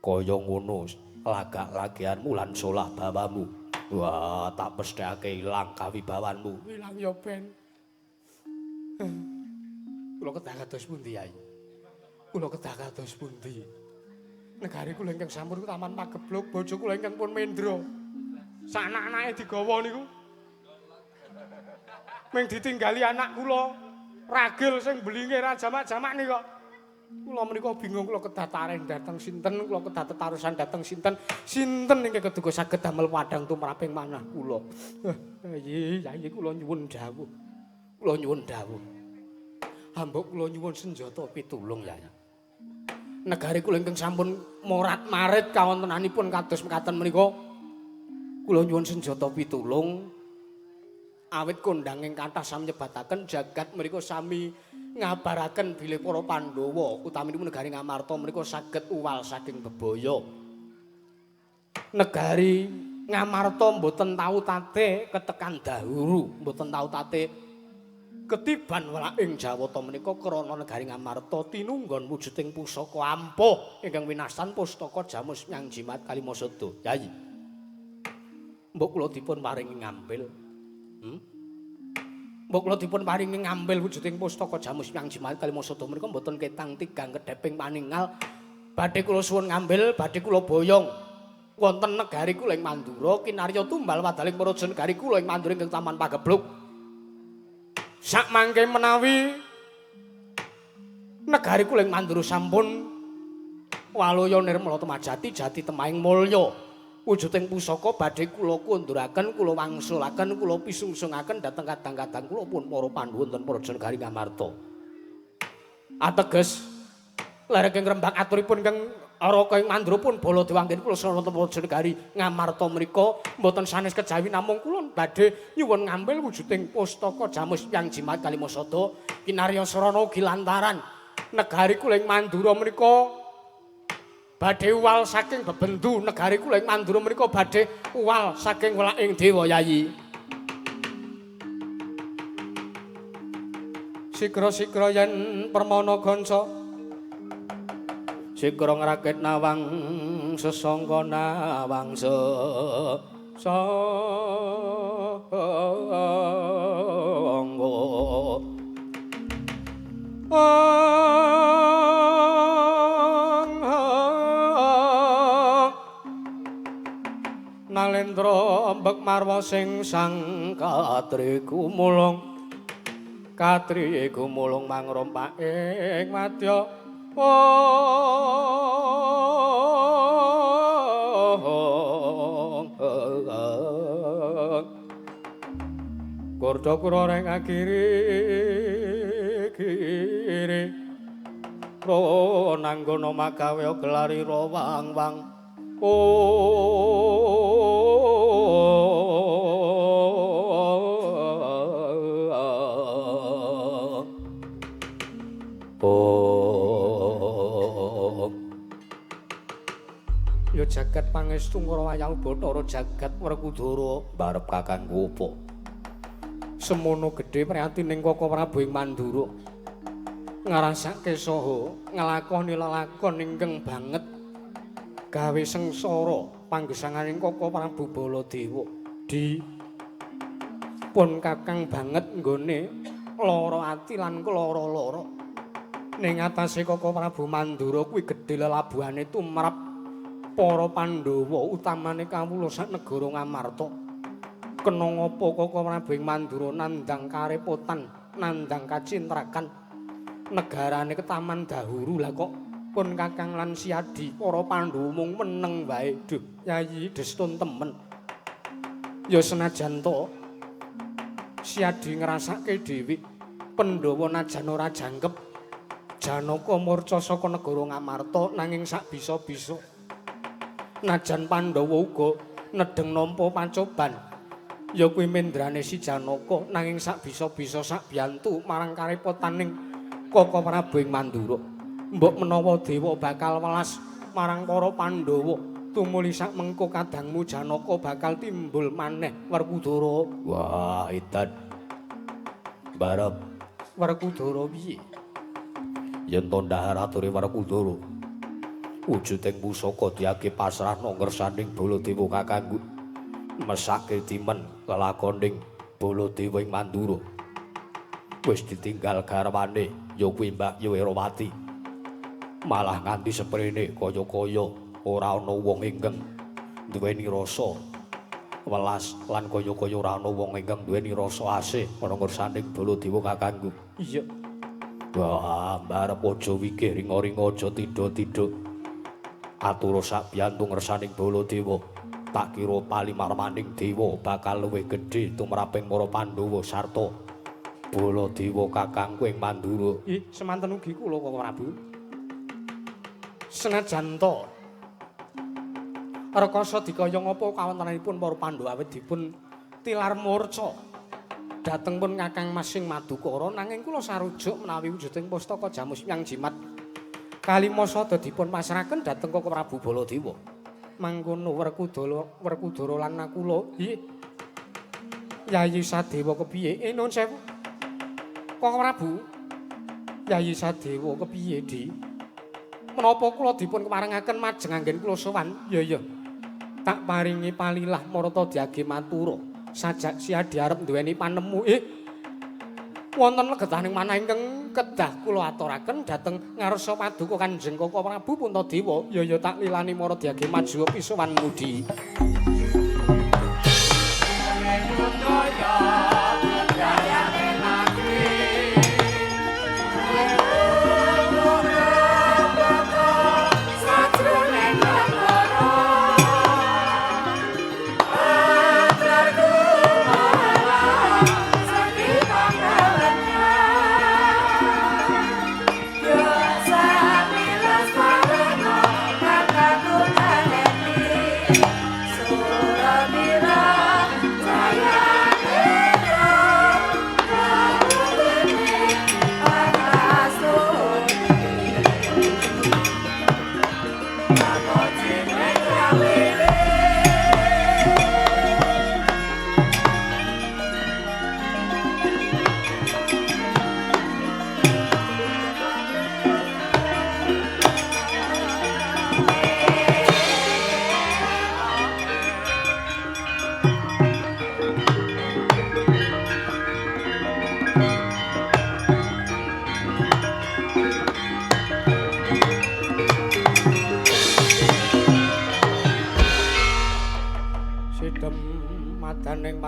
Kaya ngono lagak-lagianmu lan solah bawamu. Wah, tak pesthekake ilang kawibawanmu. Ilang ya ben. Kula kedah kados pundi, Yai? Kula kedah kados pundi? Negari kula ingkang sampun taman pageblug, bojo kula ingkang pun mendra. Sak anak-anake digawa niku. Ming ditinggali anak kula, ragil sing belinge ra jamak-jamak nika. Kula menika bingung, kula kedah tareng dhateng sinten, kula kedah tetarusan dhateng sinten, sinten ingkang keduga saged damel padhang tumraping manah kula. Yai, yai kula nyuwun dawuh. Kula nyuwun dawuh. Hambuk kula nyuwun senjata pitulung, Yai. Negari kula ingkang sampun morat-marit kawontenanipun kados mekaten menika. Kula nyuwun senjata pitulung. Awit kondhang ing kathah sami nyebataken jagat mriku sami ngabaraken bilih para Pandhawa utaminipun negari Ngamarta menika saged uwal saking bebaya. Negari Ngamarta mboten tau tate ketekan dahuru, mboten tau tate ketiban welaking Jawata menika krana negari Ngamarta tinunggon wujuding pusaka ampuh ingkang winastan pustaka Jamus Nyang Jimat Kalimasada. Yai, mbok kula dipun paringi ngambil. Mbok kula dipun paringi ngambil wujuding pustaka Jamus Nyang Jimat Kalimasada menika mboten ketang tigang kedheping paningal. Badhe kula suwun ngambil, badhe kula boyong wonten negari kula ing Mandura kinarya tumbal wadaling praja negari kula ing Mandura ingkang taman pageblug. Sakmangke menawi negari kula ing Mandura sampun waloya nirmala temajati jati temahing mulya. Wujuding pusaka badhe kula kunduraken, kula wangsulaken, kula pisungsungaken dhateng kadang-kadang kula pun para Pandhawa wonten praja negari Ngamarta. Ateges lereng rembak aturipun ingkang Araka ing Mandura pun Baladewa anggen kula srana wonten praja negari Ngamarta menika mboten sanes kejawi namung kula badhe nyuwun ngambil wujuding pustaka Jamus Nyang Jimat Kalimasada kinarya srana ugi lantaran negari kula ing Mandura menika badhe uwal saking bebendu, negari kula ing Mandura menika badhe uwal saking welaking dewa. Yayi, sigra-sigra yen permana gonco sigra ngrakit nawang sesangka nawang sesangga. Nalendra mbek marwa sing sang katri gumulung, katri gumulung mangrompak ing madya. Kurda kura reng akiri kiri ro nanggono magawe gelari ro wang wang. Ya jagat pangestu Ngrawaya Bathara jagat Werkudara barep kakangku apa? Semono gedhe prihatining Koko Prabu ing Mandura. Ngrasake saha nglakoni lelakon ingkang banget gawe sengsara panggesanganing Koko Prabu Baladewa. Di pun kakang banget nggone lara ati lan lara-lara. Ning atase Koko Prabu Mandura kuwi gedhe lelabuhane tumrap para Pandhawa utamane kawula sak negara Ngamarta. Kena ngapa Koko Prabu ing Mandura nandhang karepotan, nandhang kacintrakan negarane ketaman dahuru. Lah kok pun kakang lan Siadi para Pandhawa mung meneng wae. Duh, Yayi destun temen. Ya senajan to Siadi ngrasake dhewe Pandhawa najan ora jangkep Janaka murca saka negara Ngamarta, nanging sak bisa-bisa Najan Pandhawa uga nedheng nampa pacoban ya kuwi mendrane si Janaka nanging sak bisa-bisa sak biyantu marang karepotaning Koko Prabu ing Mandura. Mbok menawa dewa bakal welas marang para Pandhawa tumuli sak mengko kadangmu Janaka bakal timbul maneh Werkudara. Wah, edan. Barep Werkudara piye? Yen to ndahar ature Werkudara wujuding pusaka diage pasrahna ngersaning Baladewa kakangku. Mesake dimen lelakoning Baladewa ing Mandura. Wis ditinggal garwane ya kuwi Mbak Herawati. Malah nganti seprene kaya-kaya ora ana wong ingkang duweni rasa welas lan kaya-kaya ora ana wong ingkang duweni rasa asih ana ngersaning Baladewa kakangku. Iya. Wah, mbarep aja wigih ringa-ringa aja tidha-tidha. Atur sak biyantu ngersaning Baladewa. Tak kira palimarmaning dewa bakal luwih gedhe tumraping para Pandhawa sarta Baladewa kakangku ing Mandura. Ih, semanten ugi kula Koko Prabu. Senajan to rekasa dikaya ngapa kawontenanipun para Pandhawa awit dipun tilar murca dhateng pun Kakang Mas sing Madukara nanging kula sarujuk menawi wujuding pustaka Jamus Yang Jimat kalima sada dipun pasrahaken dhateng Koko Prabu Baladewa. Mangkono Werkudara lan Nakula. Nggih. Yayi Sadewa kepiye? Nuwun sewu. Koko Prabu. Yayi Sadewa kepiye, Di? Menapa kula dipun keparengaken majeng anggen kula sowan? Ya ya. Tak paringi palilah marata diage matura. Sajak siadi arep duweni panemu. Wonten legetaning manah ingkang kedah kula aturaken dhateng ngarsa paduka Kanjeng Koko Prabu Puntadewa. Ya ya tak lilani mara diage maju pisowan mudi.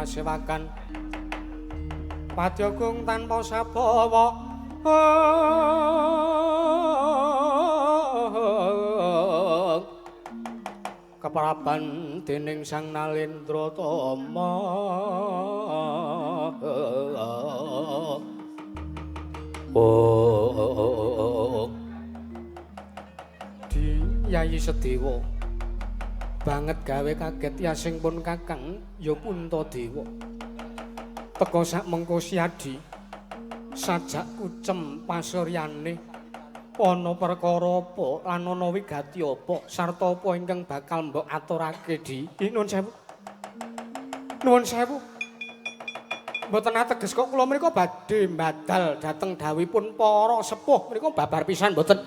Pasewakan Padyagung tanpa sabawa kepraban dening Sang Nalendra Tama. Oh, di Yayi Sedewa banget gawe kaget yasing pun kakang ya Puntadewa. Teka sak mengko siadi sajak kucem pasuryane ana perkara apa lan ana wigati apa sarta apa ingkang bakal mbok aturake Di? Nuwun sewu. Nuwun sewu. Mboten ateges kok kula menika badhe mbadal dhateng dawuhipun para sepuh menika babar pisan mboten.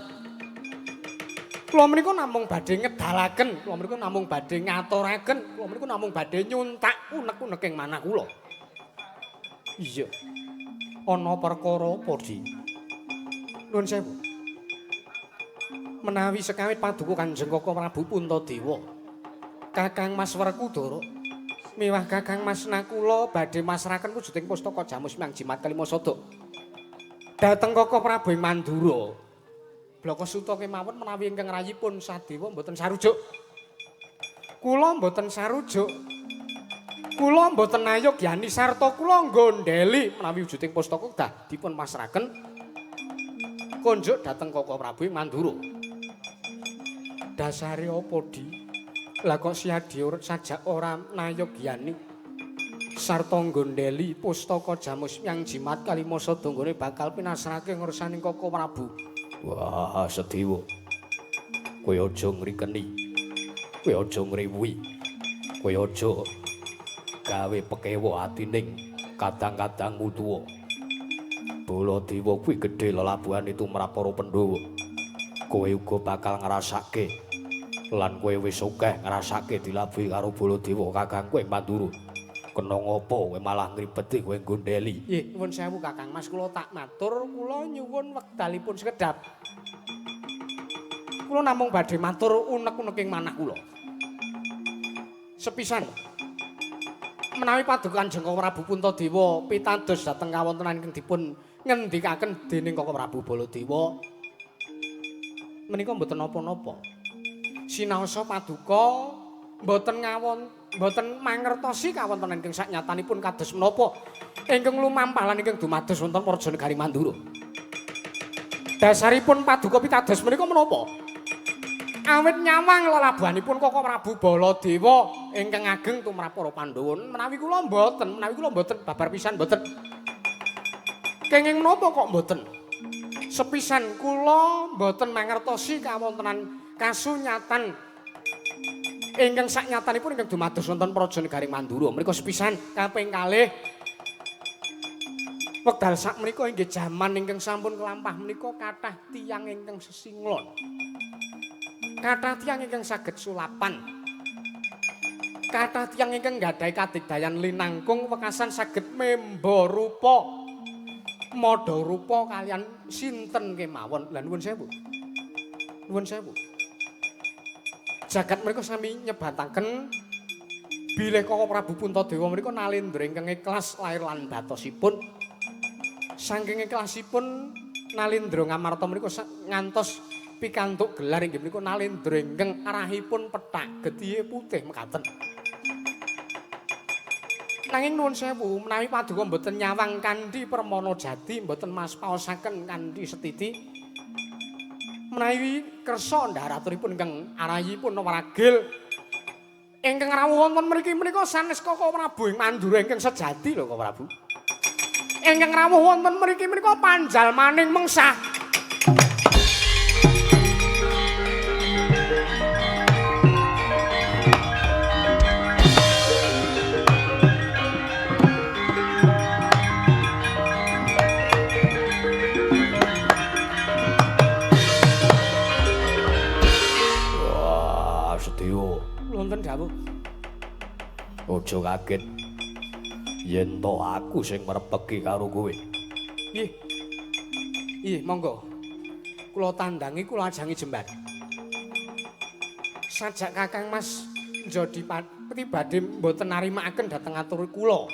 Kula menika namung badhe ngedalaken, kula menika namung badhe ngaturaken, kula menika namung badhe nyuntak unek-uneking manah kula. Iya. Ana perkara apa, Di? Nuwun sewu. Menawi sekawit paduka Kanjeng Koko Prabu Puntadewa, Kakang Mas Werkudara miwah Kakang Mas Nakula badhe masrahaken wujuding pustaka Jamus Miang Jimat Kalima Sada dhateng Koko Prabu ing Mandura. Blaka suta kemawon menawi ingkang rayipun Sadewa mboten sarujuk. Kula mboten sarujuk. Kula mboten ayogyani sarta kula nggondheli menawi wujuding pustaka dah dipun pasrahaken konjuk dhateng Koko Prabu ing Mandura. Dasare apa, Di? Lah kok Siadi sajak ora nayogyani sarta nggondheli pustaka jamus yang jimat kalima sadanggone bakal pinasrake ngersaning Koko Prabu. Wah, Sedewa. Kowe aja ngrikeni. Kowe aja ngriwuhi. Kowe aja gawe pekewa atining kadang-kadangmu tuwa. Baladewa kuwi gedhe lelabuhane tumrap para Pandhawa. Kowe uga bakal ngrasake lan kowe wis akeh ngrasake dilabuhi karo Baladewa kakangku ing Mandura. Kena ngopo kowe malah ngribeti kowe nggondheli? Nggih, nuwun sewu Kakang Mas, kula tak matur, kula nyuwun wekdalipun sekedhap. Kula namung badhe matur unek-uneking manah kula. Sepisan menawi paduka Kanjeng Prabu Puntadewa pitados dhateng kawontenan ingkang dipun ngendikaken dening Koko Prabu Baladewa menika mboten napa-napa. Sinaosa paduka mboten ngawon mboten mangertosi kawontenan ingkang saknyatanipun kados menapa ingkang lumampah lan ingkang dumados wonten Praja Negari Mandura. Dasaripun paduka pitados menika menapa? Awit nyawang lelabuhanipun Koko Prabu Baladewa ingkang ageng tumrap para Pandhawa. Menawi kula mboten, menawi kula mboten babar pisan mboten. Kenging menapa kok mboten? Sepisan kula mboten mangertosi kawontenan kasunyatan ingkang saknyatanipun ingkang dumados wonten Praja Negari Mandura. Menika sepisan kaping kalih wekdal sakmenika inggih jaman ingkang sampun kelampah menika kathah tiyang ingkang sesinglon. Kathah tiyang ingkang saged sulapan. Kathah tiyang ingkang nggadahi kadigdayan linangkung wekasan saged memba rupa madha rupa kalian sinten kemawon. Lah nuwun sewu. Nuwun sewu. Jagat menika sami nyebataken bilih Koko Prabu Puntadewa menika nalendra ingkang ikhlas lair lan batosipun. Saking ikhlasipun nalendra Ngamarta menika ngantos pikantuk gelar inggih menika nalendra ingkang arahipun pethak getihe putih mekaten. Nanging nuwun sewu menawi paduka mboten nyawang kanthi permana jati mboten maspaosaken kanthi setiti menawi kersa ndharaturipun ingkang arahipun wragil ingkang rawuh wonten mriki menika sanes Koko Prabu ing Mandura ingkang sejati lho Koko Prabu. Ingkang rawuh wonten mriki menika panjalmaning mengsah. Wah, Sedewa. Wonten dawuh. Aja kaget. Yen to aku sing mrepeki karo kowe. Nggih. Nggih, monggo. Kula tandangi, kula ajangi jembar. Sajak Kakang Mas njodi pribadi mboten narimakaken dhateng atur kula.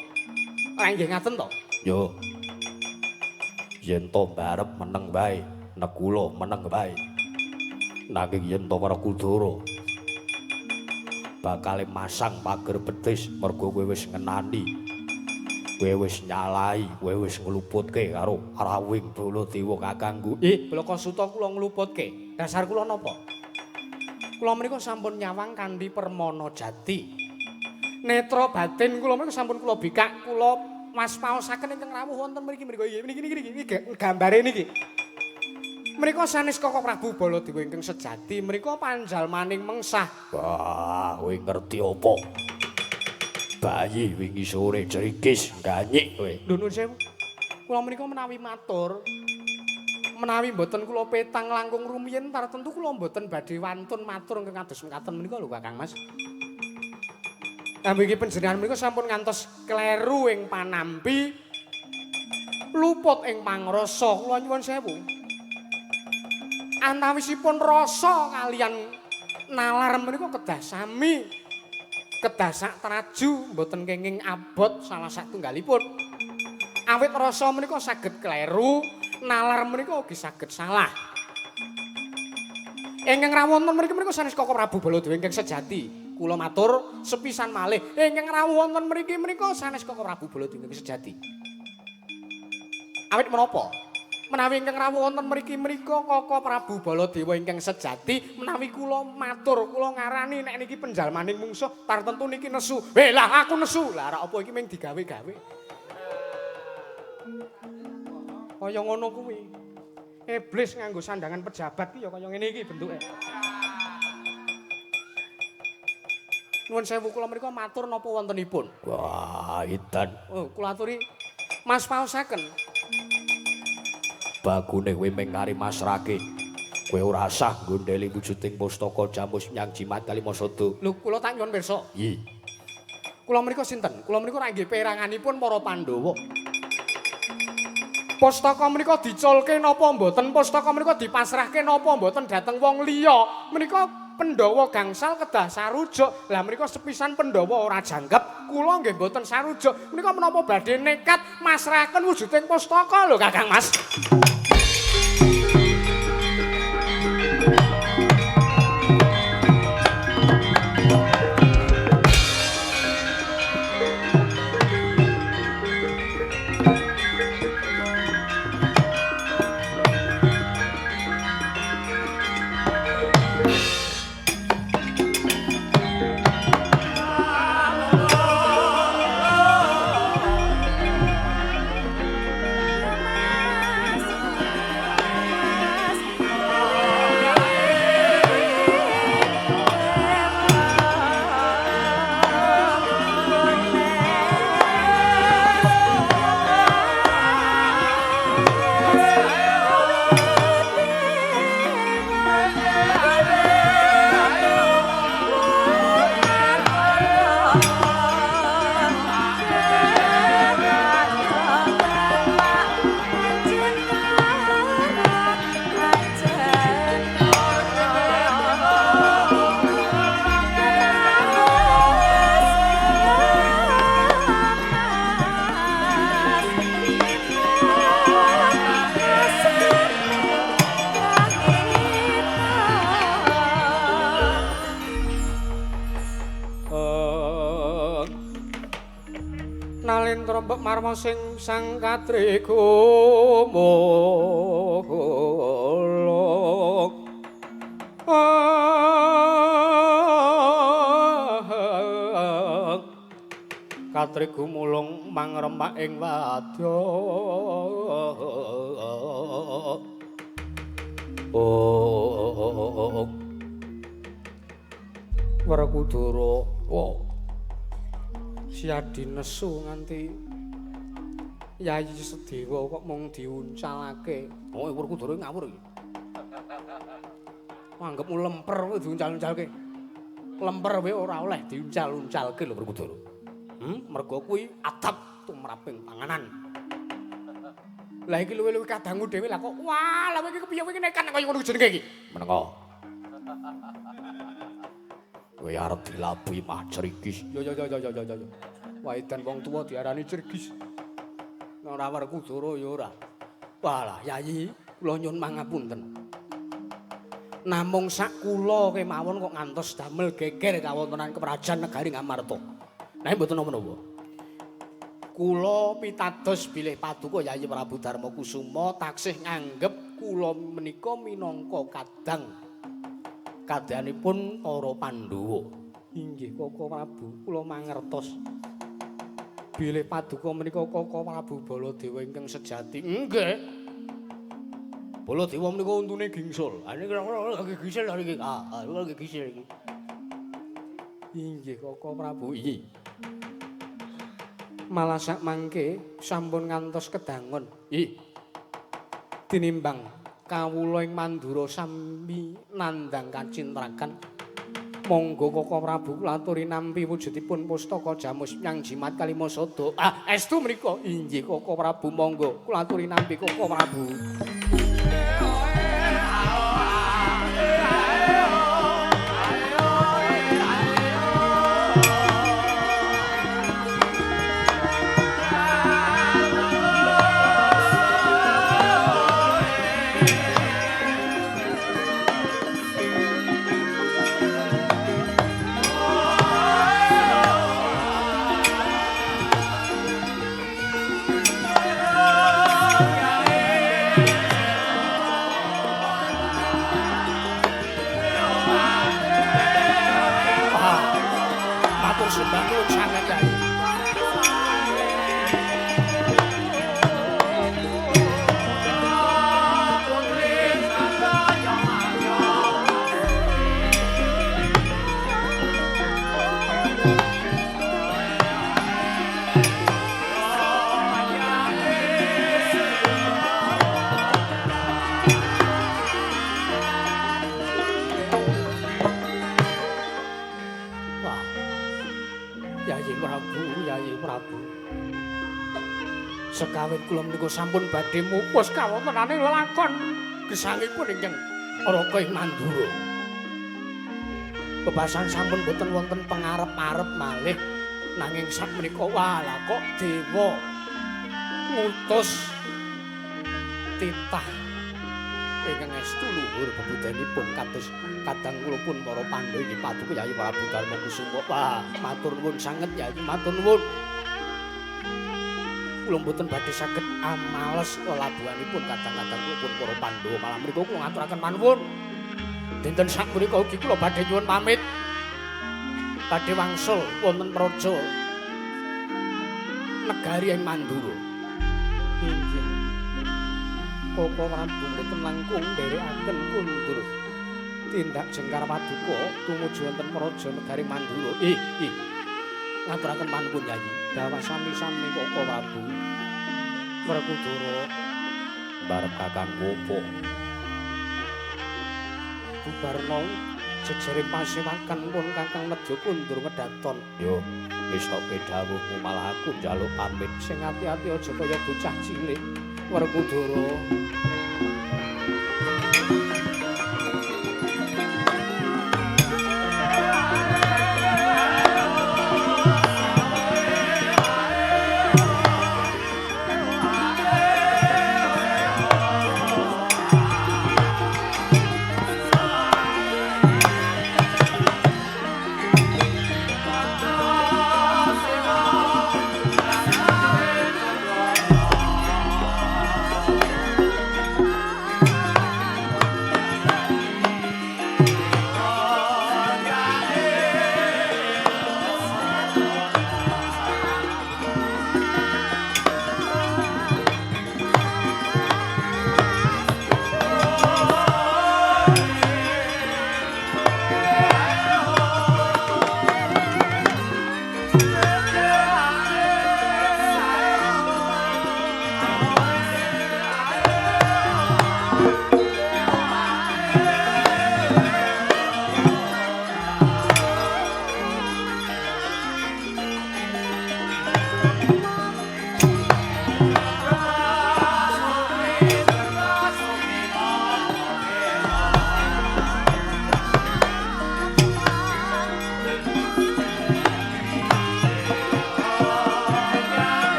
Ora nggih ngaten to? Yo. Yen to mbarep meneng wae, nek kula meneng wae. Nanging yen to Werkudara bakale masang pager betis mergo kowe wis ngenani. Kowe wis nyalai, kowe wis ngluputke karo rawuhing Baladewa kakangku. Blaka Suta kula ngluputke. Dasar kula napa? Kula menika sampun nyawang kanthi permana jati. Netra batin kula menika sampun kula bikak, kula waspaosaken ingkang rawuh wonten mriki mriku. Niki niki niki gambare niki. Mriko sanes Koko Prabu Baladewa ingkang sejati, mriko panjalmaning mengsah. Wah, kowe ngerti apa? Bayi wingi sore cerikis ganyik kowe. Lho nuwun sewu. Kula menika menawi matur, menawi mboten kula petang langkung rumiyin tartemtu kula mboten badhe wantun matur ingkang kados mekaten menika lho Kakang Mas. Ambi iki panjenengan menika sampun ngantos kleru ing panampi, luput ing pangrasa. Kula nyuwun sewu. Antawisipun rasa kalian nalar menika kedah sami, kedah sak traju, mboten kenging abot salah satunggalipun. Awit rasa menika saged kleru, nalar menika ugi saged salah. Ingkang rawuh wonten mriki menika sanes Koko Prabu Baladewa ingkang sejati. Kula matur sepisan malih, ingkang rawuh wonten mriki menika sanes Koko Prabu Baladewa ingkang sejati. Awit menapa? Menawi ingkang rawuh wonten mriki menika Koko Prabu Baladewa ingkang sejati, menawi kula matur, kula ngarani nek niki penjalmaning mungsuh, tartentu niki nesu. Weh lah aku nesu. Lah ora apa iki mung digawe-gawe. Kaya ngono kuwi. Iblis nganggo sandangan pejabat ki ya kaya ngene iki bentuke. Nuwun sewu kula mriku matur napa wontenipun? Wah, edan. Oh, kula aturi Mas paosaken. Bagune kowe mung kari masrake. Kowe ora sah nggondheli wujuding pustaka Jamus nyang Jimat Kalimasada. Lho, kula tak nyuwun pirsa. Nggih. Kula mriku sinten? Kula mriku ora nggih peranganipun para Pandhawa. Pustaka menika diculke napa mboten? Pustaka menika dipasrahke napa mboten dhateng wong liya? Menika Pandhawa gangsal kedah sarujuk. Lah menika sepisan Pandhawa ora janggep, kula nggih mboten sarujuk. Menika menapa badhe nekat masrahaken wujuding pustaka lho Kakang Mas. Nalendra mbek marma sing sang katriku mulung. Katriku mulung mangremak ing wadya. Oh. Werkudara. Oh. Siadi nesu nganti Yayi Sedewa kok mung diuncalake. Oh, Werkudara ngawur iki. Anggepmu lemper kowe diuncal-uncalke. Lemper wae ora oleh diuncal-uncalke lho Werkudara. Mergo kuwi adab tumraping panganan. Lah iki luwih-luwih kadangu dhewe lah kok. Wah, lah iki kepiye kowe iki nekat kaya ngono jenenge iki? Menengo. Kowe arep dilabuhi mah crigis. Yo yo yo yo yo yo. Wah, edan wong tuwa diarani crigis. Ora Werkudara ya ora. Walah, Yayi, kula nyuwun mangapunten. Namung sak kula kemawon kok ngantos damel geger kawontenan keprajan negari Ngamarta. Nah, mboten napa-napa. Kula pitados bilih paduka Yayi Prabu Darma Kusuma taksih nganggep kula menika minangka kadang kadhanipun para Pandhawa. Inggih Koko Prabu, kula mangertos. Bilih paduka menika Koko Prabu Baladewa ingkang sejati. Nggih. Baladewa menika untune gingsul. Ah niki lagi gisil iki. Ah, lagi gisil iki. Inggih Koko Prabu. Iya. Malah sak mangke sampun ngantos kedangon. Ih. Tinimbang kawula ing Mandura sami nandhang kacintrakan. Monggo Koko Prabu kula aturi nampi wujudipun pustaka Jamus nyang Jimat Kalimasada. Ah, estu menika. Inggih Koko Prabu, monggo kula aturi nampi Koko Prabu. Yeah. Sekawit kula menika sampun badhe mupus kawontenane lelakon gesangipun ingkang Raka ing Mandura. Bebasan sampun boten wonten pengarep-arep malih nanging sakmenika walah kok dewa ngutus titah ingkang estu luhur bebudanipun kados kadang kula pun para Pandhawa inggih paduka Yayi Prabu Darma Kusuma. Wah, matur nuwun sanget Yayi, matur nuwun. Kula mboten badhe saged amales lelabuhanipun kadang-kadang kula pun para Pandhawa malam mriku kula ngaturaken panuwun. Dinten sakmenika ugi kula badhe nyuwun pamit. Badhe wangsul wonten praja negari ing Mandura. Inggih. Koko Prabu mboten langkung nderekaken kundur tindak jengkar paduka tumuju wonten praja negari Mandura. Ih. Ngaturaken panuwun Yayi. Dawah sami-sami Koko Prabu. Werkudara barep Kakang Wopo. Bubarna jejering pasewakan pun Kakang nedya kundur ngedaton. Yo, wis toke dawuhmu malah aku njaluk pamit. Sing ati-ati aja kaya bocah cilik. Werkudara.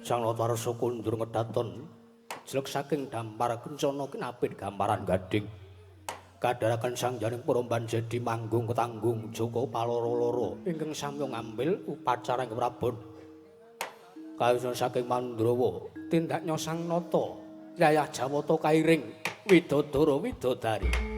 Sang Natawarsa kundur ngedaton jelek saking dampar kencana kinapit gamparan gading. Kadharaken sang janing Puromban jadi manggung ketanggung Joko paloro-loro ingkang samya ngambil upacara ing Prabon. Kayusna saking Mandrawa tindaknya Sang Nata yayah Jawata kairing widodara widodari.